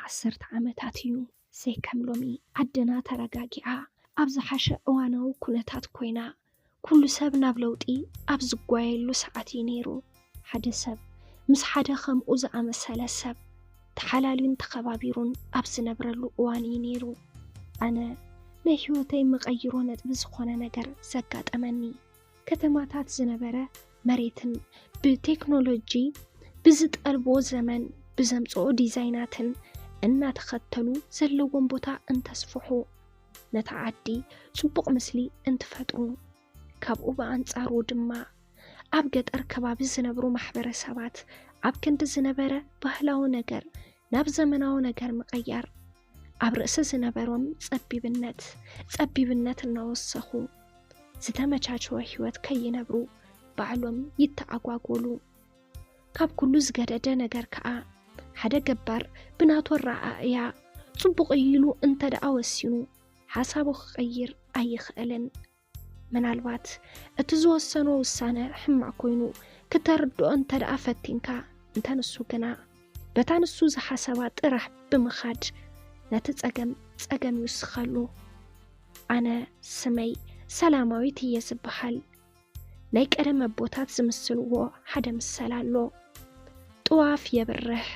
ዓሰርተ ዓመታት እዩ ዘይከም ሎሚ ዓድና ተረጋጊዓ ኣብ ዝሓሸ እዋናዊ ኩነታት ኮይና፣ ኩሉ ሰብ ናብ ለውጢ ኣብ ዝጓየሉ ሰዓት እዩ ነይሩ። ሓደ ሰብ ምስ ሓደ ከምኡ ዝኣመሰለ ሰብ ተሓላልዩን ተኸባቢሩን ኣብ ዝነብረሉ እዋን እዩ ነይሩ። ኣነ ናይ ህይወተይ መቐይሮ ነጥቢ ዝኾነ ነገር ዘጋጠመኒ፣ ከተማታት ዝነበረ መሬትን ብቴክኖሎጂ ብዝጠልቦ ዘመን ብዘምፅኦ ዲዛይናትን እናተኸተሉ ዘለዎም ቦታ እንተስፍሑ፣ ነታ ዓዲ ፅቡቕ ምስሊ እንትፈጥሩ፣ ካብኡ ብኣንፃሩ ድማ ኣብ ገጠር ከባቢ ዝነብሩ ማሕበረሰባት ኣብ ክንዲ ዝነበረ ባህላዊ ነገር ናብ ዘመናዊ ነገር ምቕያር፣ ኣብ ርእሲ ዝነበሮም ፀቢብነት ፀቢብነት እናወሰኹ፣ ዝተመቻቸወ ህይወት ከይነብሩ ባዕሎም ይተኣጓጎሉ። ካብ ኩሉ ዝገደደ ነገር ከኣ፣ ሓደ ገባር ብናቱ ኣረኣእያ ጽቡቕ እዩ ኢሉ እንተ ደኣ ወሲኑ፣ ሓሳቡ ክቕይር ኣይኽእልን። ምናልባት እቲ ዝወሰኖ ውሳነ ሕማቕ ኮይኑ ክተርድኦ እንተ ደኣ ፈቲንካ፣ እንተ ንሱ ግና በታ ንሱ ዝሓሰባ ጥራሕ ብምኻድ ነቲ ጸገም ጸገም ይውስኸሉ። ኣነ ስመይ ሰላማዊት እየ ዝበሃል። ናይ ቀደም ኣቦታት ዝምስልዎ ሓደ ምሰል ኣሎ። ጥዋፍ የብርህ፣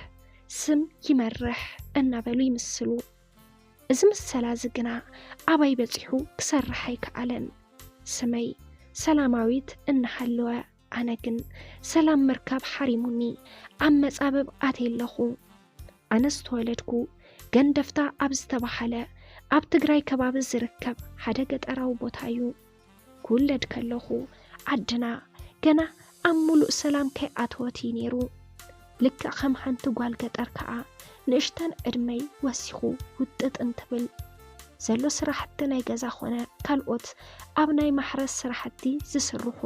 ስም ይመርሕ እናበሉ ይምስሉ። እዚ ምሰላ እዚ ግና ኣባይ በጺሑ ክሰርሕ ኣይከኣለን። ስመይ ሰላማዊት እናሃለወ፣ ኣነ ግን ሰላም ምርካብ ሓሪሙኒ ኣብ መጻብብ ኣትየ ኣለኹ። ኣነ ዝተወለድኩ ገንደፍታ ኣብ ዝተባህለ ኣብ ትግራይ ከባቢ ዝርከብ ሓደ ገጠራዊ ቦታ እዩ። ክውለድ ከለኹ ዓድና ገና ኣብ ሙሉእ ሰላም ከይኣተወት እዩ ነይሩ። ልክዕ ከም ሓንቲ ጓል ገጠር ከኣ ንእሽተን ዕድመይ ወሲኹ ውጥጥ እንትብል ዘሎ ስራሕቲ ናይ ገዛ ኾነ ካልኦት ኣብ ናይ ማሕረስ ስራሕቲ ዝስርሑ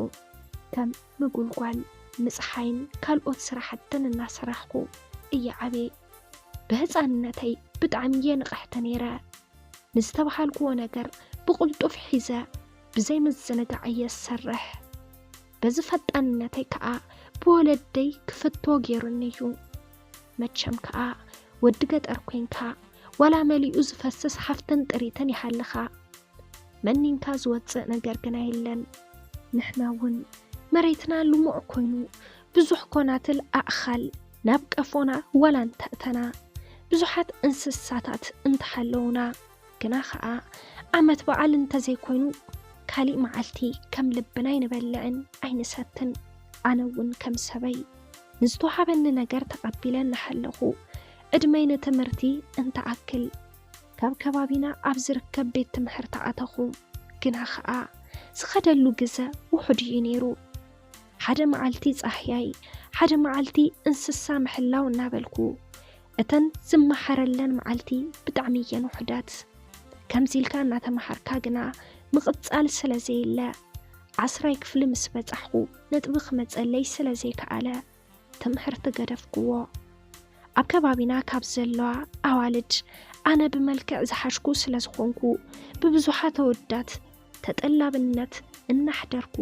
ከም ምጉልጓል፣ ምጽሓይን ካልኦት ስራሕትን እናሰራሕኩ እየ ዓብየ። ብህፃንነተይ ብጣዕሚ እየ ንቕሕቲ ነይረ። ንዝተባሃልክዎ ነገር ብቕልጡፍ ሒዘ ብዘይ ምዝንጋዕ እየ ዝሰርሕ። በዚ ፈጣንነተይ ከኣ ብወለደይ ክፍቶ ገይሩኒ እዩ። መቸም ከኣ ወዲ ገጠር ኮይንካ ዋላ መሊኡ ዝፈስስ ሃፍትን ጥሪትን ይሃልኻ። መኒንካ ዝወፅእ ነገር ግና የለን። ንሕና እውን መሬትና ልሙዕ ኮይኑ ብዙሕ ኮናትል ኣእኻል ናብ ቀፎና ዋላ እንተእተና፣ ብዙሓት እንስሳታት እንተሃለዉና፣ ግና ኸኣ ዓመት በዓል እንተዘይኮይኑ ካሊእ መዓልቲ ከም ልብና ኣይንበልዕን ኣይንሰትን። ኣነ እውን ከም ሰበይ ንዝተዋሃበኒ ነገር ተቐቢለ እናሃለኹ ዕድመይ ንትምህርቲ እንትኣክል ካብ ከባቢና ኣብ ዝርከብ ቤት ትምህርቲ ኣተኹ። ግና ኸኣ ዝኸደሉ ግዘ ውሑድ እዩ ነይሩ። ሓደ መዓልቲ ጻህያይ፣ ሓደ መዓልቲ እንስሳ ምሕላው እናበልኩ፣ እተን ዝመሃረለን መዓልቲ ብጣዕሚ እየን ውሑዳት። ከምዚ ኢልካ እናተምሃርካ ግና ምቕጻል ስለ ዘየለ፣ ዓስራይ ክፍሊ ምስ በጻሕኹ ነጥቢ ክመጸለይ ስለ ዘይከኣለ፣ ትምህርቲ ገደፍክዎ። ኣብ ከባቢና ካብ ዘለዋ ኣዋልድ ኣነ ብመልክዕ ዝሓሽኩ ስለ ዝኾንኩ፣ ብብዙሓት ኣወዳት ተጠላብነት እናሕደርኩ፣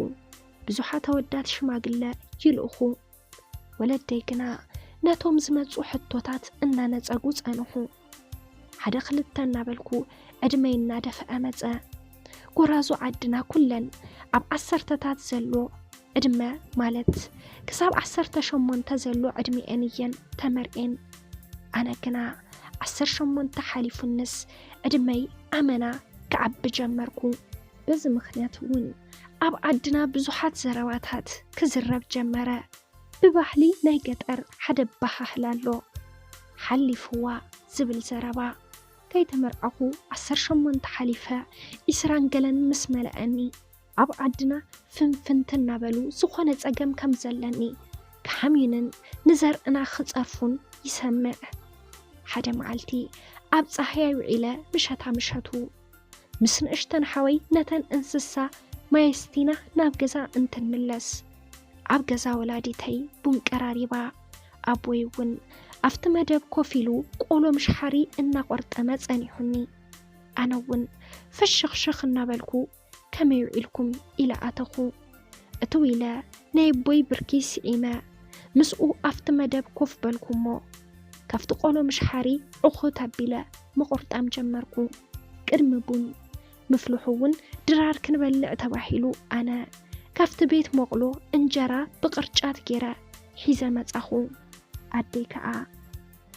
ብዙሓት ኣወዳት ሽማግለ ይልእኹ። ወለደይ ግና ነቶም ዝመጹ ሕቶታት እናነጸጉ ጸንሑ። ሓደ ክልተ እናበልኩ ዕድመይ እናደፍአ መጸ። ጎራዙ ዓድና ኩለን ኣብ ዓሰርተታት ዘሎ ዕድመ፣ ማለት ክሳብ ዓሰርተ ሸሞንተ ዘሎ ዕድሚኤን እየን ተመርኤን። ኣነ ግና ዓሰርተ ሸሞንተ ሓሊፉንስ ዕድመይ ኣመና ክዓቢ ጀመርኩ። በዚ ምኽንያት እውን ኣብ ዓድና ብዙሓት ዘረባታት ክዝረብ ጀመረ። ብባህሊ ናይ ገጠር ሓደ ኣበሃህላ ኣሎ፣ ሓሊፍዋ ዝብል ዘረባ። ከይተመርዓኹ ዓሰርተ ሸሞንተ ሓሊፈ ዒስራን ገለን ምስ መለኣኒ፣ ኣብ ዓድና ፍንፍንቲ እናበሉ ዝኾነ ጸገም ከም ዘለኒ ክሓምዩንን ንዘርእና ክጸርፉን ይሰምዕ። ሓደ መዓልቲ ኣብ ጻህያይ ውዒለ ምሸታ ምሸቱ ምስ ንእሽተን ሓወይ ነተን እንስሳ ማይ ኣስቲና ናብ ገዛ እንትንምለስ፣ ኣብ ገዛ ወላዲተይ ቡን ቀራሪባ፣ ኣቦይ እውን ኣብቲ መደብ ኮፍ ኢሉ ቆሎ ምሽሓሪ እናቖርጠመ ጸኒሑኒ። ኣነ እውን ፍሽኽሽኽ እናበልኩ፣ "ከመይ ውዒልኩም?" ኢለ ኣተኹ። እትው ኢለ ናይ ኣቦይ ብርኪ ስዒመ ምስኡ ኣብቲ መደብ ኮፍ በልኩ እሞ፣ ኣብቲ ቆሎ ምሽሓሪ ዕኹት ኣቢለ ምቑርጣም ጀመርኩ። ቅድሚ ቡን ምፍልሑ እውን ድራር ክንበልዕ ተባሂሉ ኣነ ካብቲ ቤት መቑሎ እንጀራ ብቕርጫት ገይረ ሒዘ መጻኹ። ኣደይ ከኣ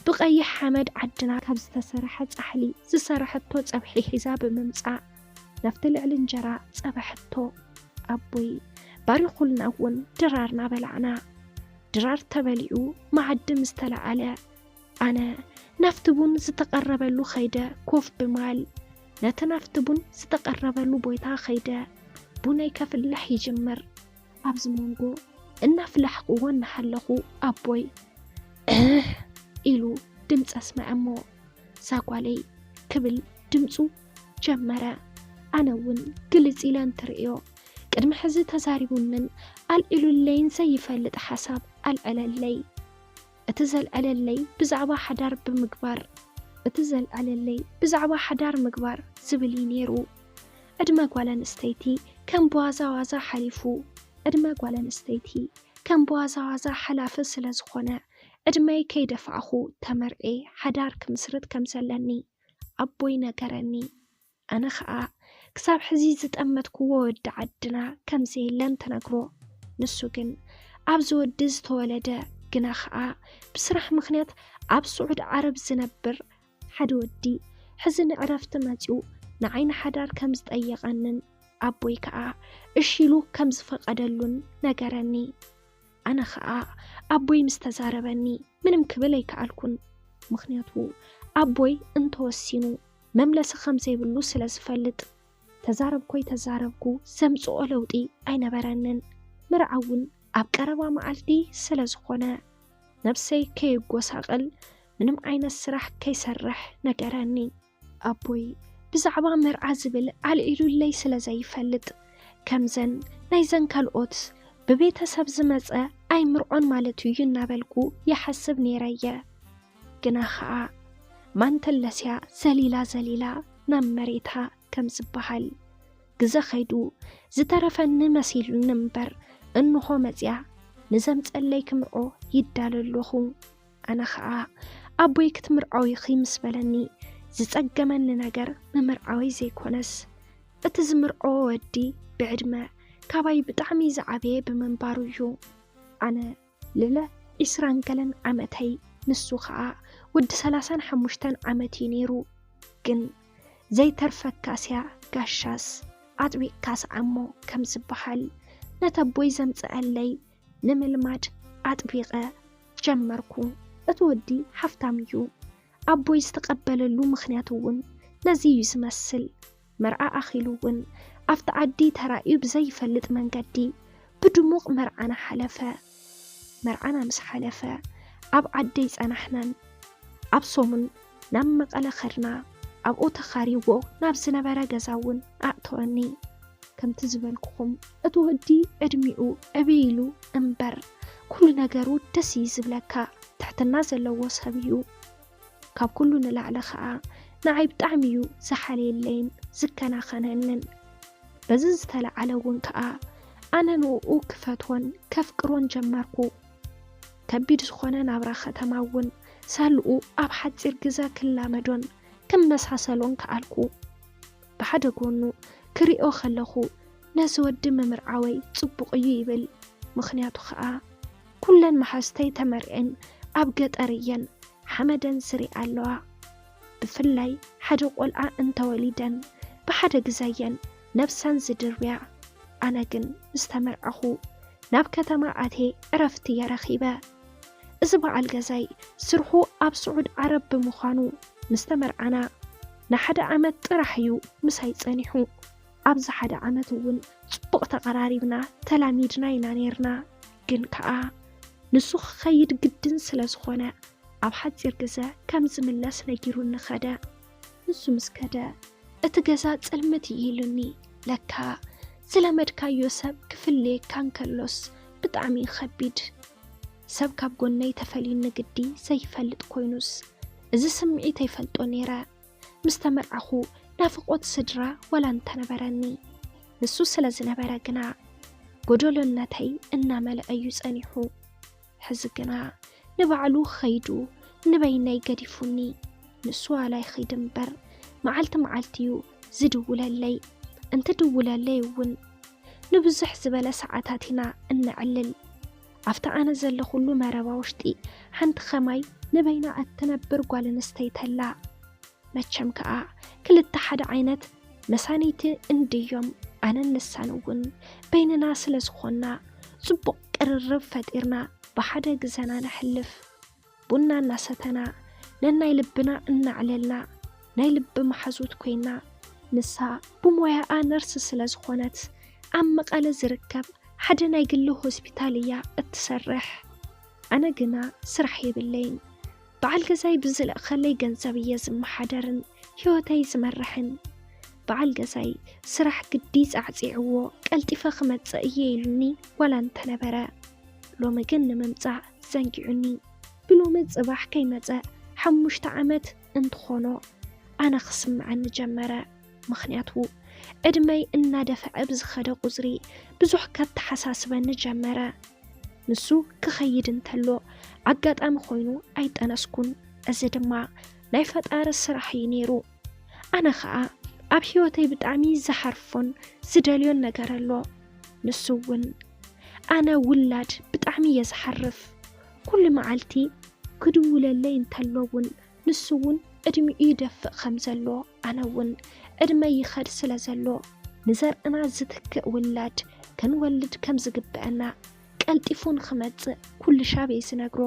ብቐይሕ ሓመድ ዓድና ካብ ዝተሰርሐ ጻሕሊ ዝሰረሐቶ ጸብሒ ሒዛ ብምምጻእ ናብቲ ልዕሊ እንጀራ ጸበሐቶ። ኣቦይ ባሪኹልና እውን ድራርና በላዕና። ድራር ተበሊዑ መኣዲ ምስ ተለዓለ ኣነ ናብቲ ቡን ዝተቐረበሉ ኸይደ ኮፍ ብማል ነቲ ናብቲ ቡን ዝተቐረበሉ ቦታ ኸይደ ቡነይ ከፍልሕ ይጅምር። ኣብዚ መንጎ እናፍላሕክዎ እናሃለኹ ኣቦይ እህ ኢሉ ድምፂ ኣስምዐ እሞ ዛጓለይ ክብል ድምፁ ጀመረ። ኣነ እውን ግልፅ ኢለ እንትርእዮ ቅድሚ ሕዚ ተዛሪቡንን ኣልዒሉለይን ዘይፈልጥ ሓሳብ ኣልዐለለይ። እቲ ዘልዐለለይ ብዛዕባ ሓዳር ብምግባር እቲ ዘልዐለለይ ብዛዕባ ሓዳር ምግባር ዝብል እዩ ነይሩ። ዕድመ ጓል ኣንስተይቲ ከም ብዋዛ ዋዛ ሓሊፉ። ዕድመ ጓል ኣንስተይቲ ከም ብዋዛ ዋዛ ሓላፊ ስለ ዝኾነ ዕድመይ ከይደፋእኹ ተመርዕየ ሓዳር ክምስርት ከም ዘለኒ ኣቦይ ነገረኒ። ኣነ ኸኣ ክሳብ ሕዚ ዝጠመትክዎ ወዲ ዓድና ከም ዘየለ እንትነግሮ፣ ንሱ ግን ኣብዚ ወዲ ዝተወለደ ግና ኸኣ ብስራሕ ምኽንያት ኣብ ስዑድ ዓረብ ዝነብር ሓደ ወዲ ሕዚ ንዕረፍቲ መጺኡ ንዓይ ንሓዳር ከም ዝጠየቐንን ኣቦይ ከኣ እሺ ኢሉ ከም ዝፈቐደሉን ነገረኒ። ኣነ ኸኣ ኣቦይ ምስ ተዛረበኒ ምንም ክብል ኣይከኣልኩን። ምኽንያቱ ኣቦይ እንተወሲኑ መምለሲ ከም ዘይብሉ ስለ ዝፈልጥ፣ ተዛረብኩ ኣይተዛረብኩ ዘምጽኦ ለውጢ ኣይነበረንን። መርዓ እውን ኣብ ቀረባ መዓልቲ ስለ ዝኾነ፣ ነብሰይ ከየጎሳቕል ምንም ዓይነት ስራሕ ከይሰርሕ ነገረኒ። ኣቦይ ብዛዕባ መርዓ ዝብል ኣልዒሉለይ ስለ ዘይፈልጥ፣ ከምዘን ናይዘን ካልኦት ብቤተሰብ ዝመጸ ኣይምርዖን ማለት እዩ እናበልኩ ይሓስብ ነይረ እየ። ግና ኸኣ ማንተለስያ ዘሊላ ዘሊላ ናብ መሬታ ከም ዝበሃል፣ ግዘ ኸይዱ ዝተረፈኒ መሲሉኒ እምበር፣ እንሆ መጺኣ ንዘምጸለይ ክምርዖ ይዳሎ ኣለኹ። ኣነ ኸኣ ኣቦይ ክትምርዓዊ ኢኺ ምስ በለኒ፣ ዝጸገመኒ ነገር ምምርዓወይ ዘይኮነስ፣ እቲ ዝምርዖ ወዲ ብዕድመ ካባይ ብጣዕሚ ዝዓበየ ብምንባሩ እዩ። ኣነ ልዕሊ ዒስራን ገለን ዓመተይ፣ ንሱ ኸኣ ወዲ ሰላሳን ሓሙሽተን ዓመት እዩ ነይሩ። ግን ዘይተርፈካስያ ጋሻስ ኣጥቢቕካ ስዓሞ ከም ዝበሃል፣ ነቲ ኣቦይ ዘምጽኣለይ ንምልማድ ኣጥቢቐ ጀመርኩ። እቲ ወዲ ሓፍታም እዩ። ኣቦይ ዝተቐበለሉ ምኽንያት እውን ነዚ እዩ ዝመስል። መርዓ ኣኺሉ እውን ኣብቲ ዓዲ ተራእዩ ብዘይፈልጥ መንገዲ ብድሙቕ መርዓና ሓለፈ። መርዓና ምስ ሓለፈ ኣብ ዓደይ ጸናሕናን ኣብ ሰሙን ናብ መቐለ ኸድና። ኣብኡ ተኻሪዎ ናብ ዝነበረ ገዛ እውን ኣእተወኒ። ከምቲ ዝበልኩኹም እቲ ወዲ ዕድሚኡ ዕብይ ኢሉ እምበር ኩሉ ነገሩ ደስ እዩ ዝብለካ፣ ትሕትና ዘለዎ ሰብ እዩ። ካብ ኩሉ ንላዕሊ ኸኣ ንዓይ ብጣዕሚ እዩ ዝሓልየለይን ዝከናኸነንን። በዚ ዝተለዓለ እውን ከኣ ኣነ ንኡ ክፈትዎን ከፍቅሮን ጀመርኩ። ከቢድ ዝኾነ ናብራ ከተማ እውን ሳልኡ ኣብ ሓጺር ግዘ ክላመዶን ክመሳሰሎን ከኣልኩ። ብሓደ ጎኑ ክሪኦ ከለኹ ነዚ ወዲ ምምርዓወይ ጽቡቕ እዩ ይብል። ምኽንያቱ ኸኣ ኩለን መሓዝተይ ተመርዕን ኣብ ገጠር እየን ሓመደን ዝሪኣ ኣለዋ። ብፍላይ ሓደ ቆልዓ እንተወሊደን ብሓደ ግዘ እየን ነብሰን ዝድርብያ። ኣነ ግን ምስ ተመርዓኹ ናብ ከተማ ኣትየ ዕረፍቲ እየ ረኺበ። እዚ በዓል ገዛይ ስርሑ ኣብ ስዑድ ዓረብ ብምዃኑ ምስ ተመርዓና ንሓደ ዓመት ጥራሕ እዩ ምሳይ ጸኒሑ። ኣብዚ ሓደ ዓመት እውን ጽቡቕ ተቐራሪብና ተላሚድና ኢና ነይርና። ግን ከኣ ንሱ ክኸይድ ግድን ስለ ዝኾነ ኣብ ሓጺር ግዘ ከም ዝምለስ ነጊሩኒ ኸደ። ንሱ ምስ ከደ እቲ ገዛ ጽልምት እዩ ኢሉኒ። ለካ ዝለመድካዮ ሰብ ክፍለየካ እንከሎስ ብጣዕሚ እዩ ኸቢድ። ሰብ ካብ ጎነይ ተፈልዩኒ ግዲ ዘይፈልጥ ኮይኑስ እዚ ስምዒት ኣይፈልጦ ነይረ። ምስ ተመርዓኹ ናፍቖት ስድራ ዋላ እንተነበረኒ፣ ንሱ ስለ ዝነበረ ግና ጎደሎነተይ እናመልአ እዩ ጸኒሑ። ሕዚ ግና ንባዕሉ ኸይዱ ንበይነይ ገዲፉኒ። ንሱ ዋላ ይኺድ እምበር፣ መዓልቲ መዓልቲ እዩ ዝድውለለይ። እንትድውለለይ እውን ንብዝሕ ዝበለ ሰዓታት ኢና እነዕልል። ኣብታ ኣነ ዘለኹሉ መረባ ውሽጢ ሓንቲ ከማይ ንበይና እትነብር ጓል ኣንስተይቲ ኣላ። መቸም ከኣ ክልተ ሓደ ዓይነት መሳኒቲ እንድዮም። ኣነን ንሳን እውን በይንና ስለ ዝኾንና፣ ጽቡቕ ቅርርብ ፈጢርና ብሓደ ግዘና ነሕልፍ። ቡና እናሰተና፣ ነናይ ልብና እናዕለልና፣ ናይ ልቢ መሓዙት ኮይና። ንሳ ብሞያኣ ነርስ ስለ ዝኾነት፣ ኣብ መቐለ ዝርከብ ሓደ ናይ ግሊ ሆስፒታል እያ እትሰርሕ። ኣነ ግና ስራሕ የብለይን። በዓል ገዛይ ብዝልእኸለይ ገንዘብ እየ ዝመሓደርን ህይወተይ ዝመርሕን። በዓል ገዛይ ስራሕ ግዲ ጻዕጺዕዎ፣ ቀልጢፈ ክመጽእ እየ ኢሉኒ ዋላ እንተነበረ፣ ሎሚ ግን ንምምጻእ ዘንጊዑኒ። ብሎሚ ጽባሕ ከይመጸ ሓሙሽተ ዓመት እንትኾኖ ኣነ ክስምዐኒ ጀመረ። ምኽንያቱ ዕድመይ እናደፍዐ ብዝኸደ ቁጽሪ ብዙሕ ከተሓሳስበኒ ጀመረ። ንሱ ክኸይድ እንተሎ ኣጋጣሚ ኮይኑ ኣይጠነስኩን። እዚ ድማ ናይ ፈጣሪ ስራሕ እዩ ነይሩ። ኣነ ኸኣ ኣብ ህይወተይ ብጣዕሚ ዝሓርፎን ዝደልዮን ነገር ኣሎ። ንሱ እውን ኣነ ውላድ ብጣዕሚ እየ ዝሓርፍ። ኩሉ መዓልቲ ክድውለለይ እንተሎ እውን ንሱ እውን ዕድሚኡ ይደፍእ ከም ዘሎ ኣነ እውን ዕድመይ ይኸድ ስለ ዘሎ ንዘርእና ዝትክእ ውላድ ክንወልድ ከም ዝግብአና ቀልጢፉ ንኽመጽእ ኩሉ ሻብ እየ ዝነግሮ።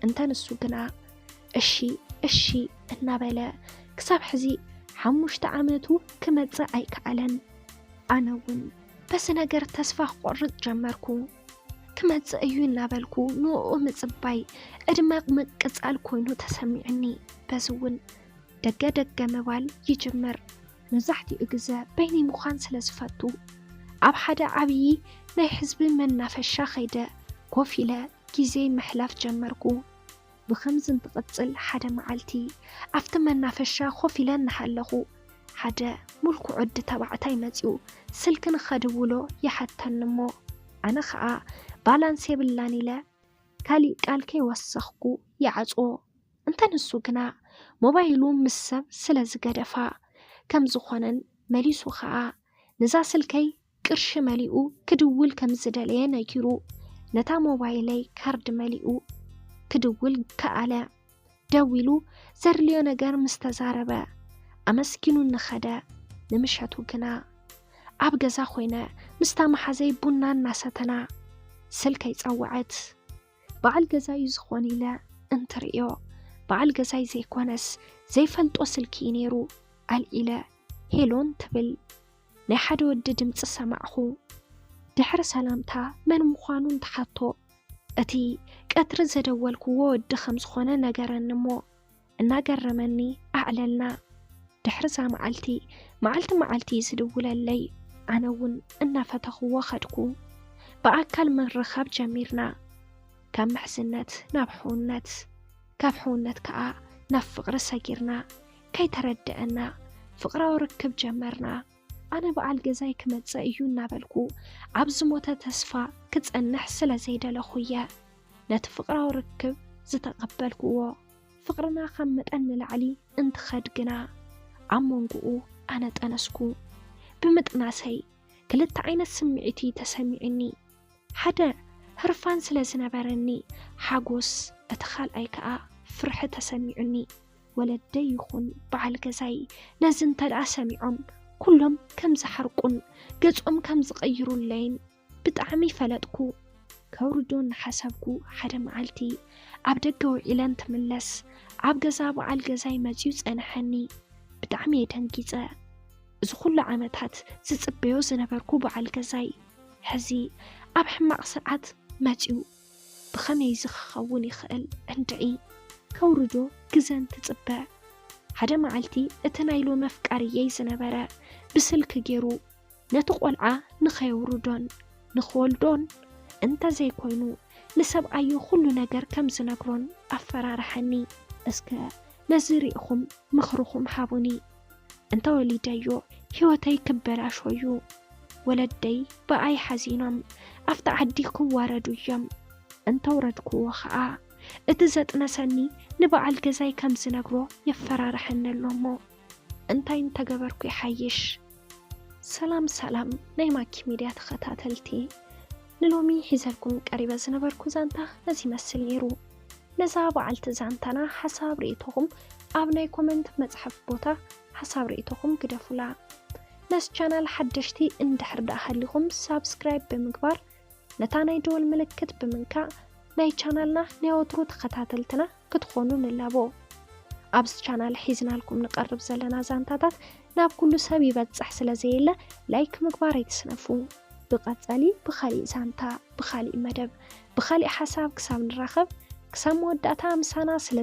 እንተ ንሱ ግና እሺ እሺ እናበለ ክሳብ ሕዚ ሓሙሽተ ዓመቱ ክመጽእ ኣይከኣለን። ኣነ እውን በዚ ነገር ተስፋ ክቆርጽ ጀመርኩ። ክመጽእ እዩ እናበልኩ ንኡ ምጽባይ ዕድመ ምቅጻል ኮይኑ ተሰሚዕኒ። በዚ እውን ደገ ደገ ምባል ይጅምር። መብዛሕትኡ ግዘ በይነይ ምዃን ስለ ዝፈቱ ኣብ ሓደ ዓብዪ ናይ ህዝቢ መናፈሻ ከይደ ኮፍ ኢለ ግዜይ ምሕላፍ ጀመርኩ። ብኸምዚ እንትቕጽል ሓደ መዓልቲ ኣብቲ መናፈሻ ኮፍ ኢለ እናሃለኹ ሓደ ምልኩዕ ወዲ ተባዕታይ መጺኡ ስልኪ ንኸድውሎ ይሓተኒ እሞ ኣነ ኸኣ ባላንስ የብላን ኢለ ካሊእ ቃል ከይወሰኽኩ ይዓጽዎ። እንተ ንሱ ግና ሞባይሉ ምስ ሰብ ስለ ዝገደፋ ከም ዝኾነን መሊሱ ኸኣ ነዛ ስልከይ ቅርሺ መሊኡ ክድውል ከም ዝደለየ ነጊሩ ነታ ሞባይለይ ካርድ መሊኡ ክድውል ከኣለ። ደዊሉ ዘድልዮ ነገር ምስ ተዛረበ ኣመስጊኑኒ ኸደ። ንምሸቱ ግና ኣብ ገዛ ኮይነ ምስታ መሓዘይ ቡና እናሰተና ስልከይ ጸወዐት። በዓል ገዛዩ ዝኾን ኢለ እንትርእዮ በዓል ገዛይ ዘይኮነስ ዘይፈልጦ ስልኪ እዩ ነይሩ። ኣልዒለ ሄሎ እንትብል ናይ ሓደ ወዲ ድምፂ ሰማዕኹ። ድሕሪ ሰላምታ መን ምዃኑ እንትሓቶ እቲ ቀትሪ ዘደወልክዎ ወዲ ከም ዝኾነ ነገረኒ እሞ እናገረመኒ ኣዕለልና። ድሕሪ እዛ መዓልቲ መዓልቲ መዓልቲ እዩ ዝድውለለይ። ኣነ እውን እናፈተኽዎ ኸድኩ። ብኣካል ምርኻብ ጀሚርና። ካብ ምሕዝነት ናብ ሕውነት፣ ካብ ሕውነት ከኣ ናብ ፍቕሪ ሰጊርና። ከይተረድአና ፍቕራዊ ርክብ ጀመርና። ኣነ በዓል ገዛይ ክመጽእ እዩ እናበልኩ ኣብ ዝሞተ ተስፋ ክጸንሕ ስለ ዘይደለኹ እየ ነቲ ፍቕራዊ ርክብ ዝተቐበልክዎ። ፍቕርና ካብ መጠን ንላዕሊ እንትኸድ ግና ኣብ መንጎኡ ኣነ ጠነስኩ። ብምጥናሰይ ክልተ ዓይነት ስምዒት እዩ ተሰሚዑኒ። ሓደ ህርፋን ስለ ዝነበረኒ ሓጎስ፣ እቲ ካልኣይ ከኣ ፍርሒ ተሰሚዑኒ። ወለደይ ይኹን በዓል ገዛይ ነዚ እንተ ደኣ ሰሚዖም ኩሎም ከም ዝሓርቁን ገጾም ከም ዝቐይሩለይን ብጣዕሚ ፈለጥኩ። ከውርዶ እናሓሰብኩ ሓደ መዓልቲ ኣብ ደገ ውዒለ እንትምለስ ኣብ ገዛ በዓል ገዛይ መጺኡ ጸንሐኒ። ብጣዕሚ እየ ደንጊጸ። እዚ ኩሉ ዓመታት ዝጽበዮ ዝነበርኩ በዓል ገዛይ ሕዚ ኣብ ሕማቕ ሰዓት መጺኡ ብኸመይ እዚ ክኸውን ይኽእል? እንድዒ። ከውርዶ ግዘ እንትጽበ ሓደ መዓልቲ እቲ ናይ ሎሚ ኣፍቃሪየይ ዝነበረ ብስልኪ ገይሩ ነቲ ቆልዓ ንኸየውርዶን ንኽወልዶን እንተ ዘይኮይኑ ንሰብኣዩ ኩሉ ነገር ከም ዝነግሮን ኣፈራርሐኒ። እስከ ነዚ ርኢኹም ምኽርኹም ሃቡኒ። እንተ ወሊደዮ ህይወተይ ክበላሾ እዩ። ወለደይ ብኣይ ሓዚኖም ኣብቲ ዓዲ ክዋረዱ እዮም። እንተ ውረድክዎ ኸኣ እቲ ዘጥነሰኒ ንበዓል ገዛይ ከም ዝነግሮ የፈራርሐኒ ኣሎ እሞ እንታይ እንተገበርኩ ይሓይሽ? ሰላም ሰላም ናይ ማኪ ሚድያ ተኸታተልቲ፣ ንሎሚ ሒዘልኩም ቀሪበ ዝነበርኩ ዛንታ ነዚ ይመስል ነይሩ። ነዛ በዓልቲ ዛንታና ሓሳብ ርእይቶኹም ኣብ ናይ ኮመንት መጽሓፍ ቦታ ሓሳብ ርእይቶኹም ግደፉላ። ነዚ ቻናል ሓደሽቲ እንድሕር ደኣ ሃሊኹም ሳብስክራይብ ብምግባር ነታ ናይ ደወል ምልክት ብምንካእ ናይ ቻናልና ናይ ወትሩ ተኸታተልትና ክትኾኑ ንላቦ። ኣብዚ ቻናል ሒዝናልኩም ንቐርብ ዘለና ዛንታታት ናብ ኩሉ ሰብ ይበጽሕ ስለ ዘየለ ላይክ ምግባር ኣይትስነፉ። ብቐጸሊ ብኻሊእ ዛንታ፣ ብኻሊእ መደብ፣ ብኻሊእ ሓሳብ ክሳብ ንራኸብ ክሳብ መወዳእታ ምሳና ስለ